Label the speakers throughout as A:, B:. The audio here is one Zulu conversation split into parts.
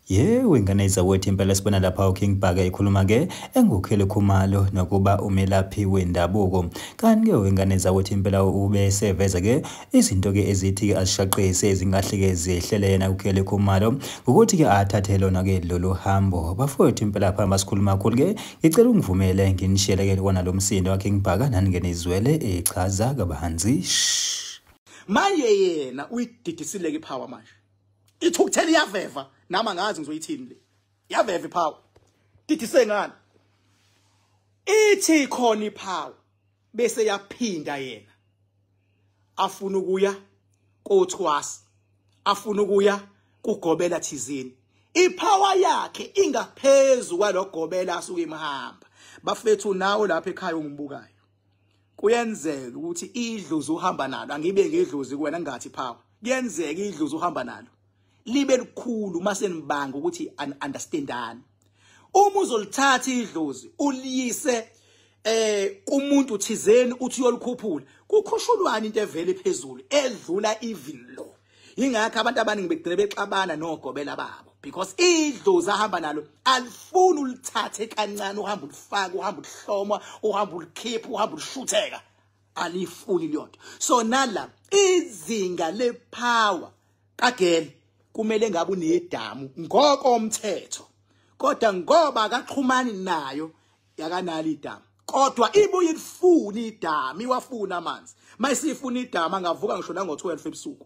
A: Yebo, ingane zakwethu, impela sibona lapha uKing Bhaka ekhuluma-ke enguKelly Khumalo nokuba umelaphi wendabuko. Kanti-ke ingane zakwethu, impela ube seveza-ke izinto-ke ezithi-ke azishaqise ezingahle-ke zehlele yena uKelly Khumalo ngokuthi-ke athathe lona-ke lolu hambo. Bafowethu, impela phambi sikhuluma kakhulu-ke, ngicela ungivumele nginishiyele-ke kona lo msindo waKing Bhaka nani-ke nizwele echaza kabanzi.
B: Manje yena uyididisile ke ipower manje. Ithukuthela, iyaveva, nami angazi ngizoyithini le. Iyaveva ipower. Didise ngani? Ithi khona ipower bese yaphinda yena. Afuna ukuya kothwasa. Afuna ukuya kugobela thizini. Ipower yakhe ingaphezulu kwalogobela asuke imhamba. Bafethu, nawe lapha ekhaya ungibukayo. Kuyenzeka ukuthi idlozi uhamba nalo, angibe ngedlozi kuwena ngathi power. Kuyenzeka idlozi uhamba nalo libe likhulu mase nibanga ukuthi understandani. Uma uzolithatha idlozi uliyise kumuntu thizeni uthi uyolikhuphula, kukhushulwana into evele phezulu edlula even lo. Ingakho abantu abaningi begcine bexabana nogobela babo, because idlozi ahamba nalo alifuni ulithathe kancane, uhamba ulifaka, uhamba ulihloma, uhamba ulikhipha, uhamba ulishutheka, alifuni leyonto. So nala izinga lepower kagele kumele ngabe unedamu ngokomthetho, kodwa ngoba akaxhumani nayo yakanalo idamu, kodwa ibuye ilifuna idamu, iwafuna amanzi. Mayisifuna idamu angavuka ngisho nango-12 ebusuku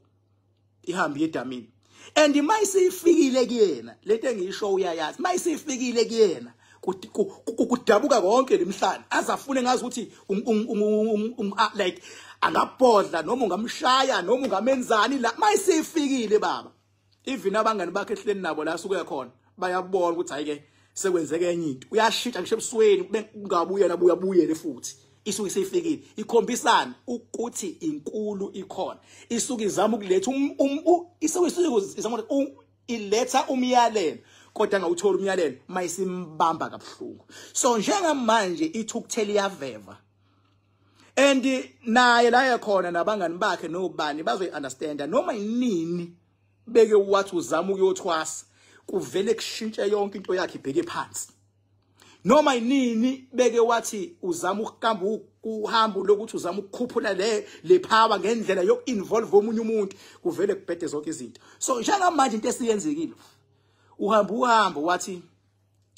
B: ihambe edamini, and mayisifikile kuyena lento engiyisho uyayazi, mayisifikile kuyena kudabuka konke lemhlane azafune ngazi ukuthi like angabhodla noma ungamshaya noma ungamenzani la. Mayisifikile baba, even abangani bakhe ehleni nabo la suke khona bayabona ukuthi hayi ke, sekwenzeke enye into, uyashintsha ngisho ebusweni, kungabuya nabuya buyele futhi. Isuke seyifikile, ikhombisana ukuthi inkulu ikhona, isuke izama ukuletha isuke izama iletha umyalelo, kodwa angawuthola umyalelo mayisimbamba kabuhlungu. So njengamanje ithukuthela, iyaveva, and naye la ekhona nabangani bakhe nobani bazoyi-understanda. Noma yinini beke wathi uzama ukuyothwasa, kuvele kushintshe yonke into yakhe ibheke phansi. Noma yinini beke wathi uzama ukuhamba uhambo lokuthi uzama ukukhuphula le power ngendlela yoku-involve omunye umuntu, kuvele kubhede zonke izinto. So njengamanje into esiyenzekile, uhamba uhambo wathi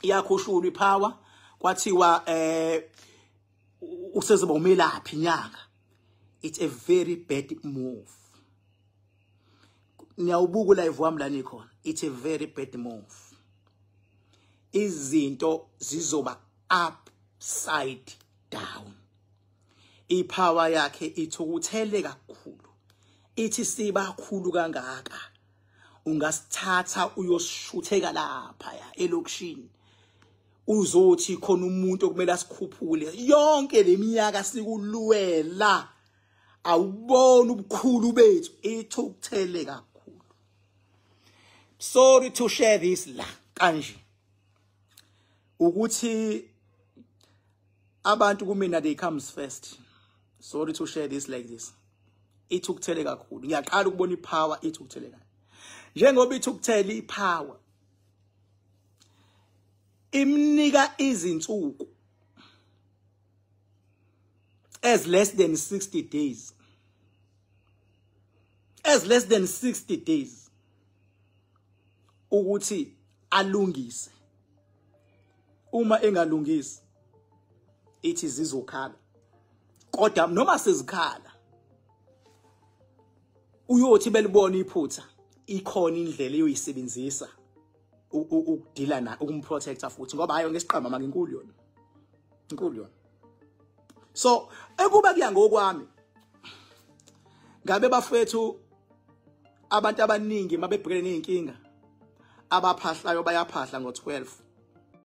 B: iyakhushulwa ipower, kwathiwa usezoba umelaphi inyanga. It's a very bad move. Niyawubuka live wami la nikhona. It's a very bad move. Izinto zizoba upside down. Ipower yakhe ithukuthele kakhulu, ithi sibakhulu kangaka, ungasithatha uyosishutheka lapha ya elokishini, uzothi khona umuntu okumele asikhuphule. Yonke leminyaka sikulwela, awubona ubukhulu bethu? Ithukuthele kakhulu. Sorry to share this la kanje ukuthi abantu kumina they comes first. Sorry to share this like this. Ithukuthele kakhulu. Ngiyaqala ukubona ipower ithukuthele kanje. Njengoba ithukuthele, ipower imnika izinsuku as less than 60 days, as less than 60 days ukuthi alungise. Uma engalungisi, ithi zizokhala, kodwa noma sezikhala uyothi belibona iphutha, ikhona indlela eyoyisebenzisa ukudila na ukumprotecta futhi, ngoba hayi, ngesiqamba manje, inkulu yona, inkulu yona. So ekuba kuya ngokwami ngabe bafethu, abantu abaningi mabebhekene nezinkinga, abaphahlayo bayaphahla ngo12.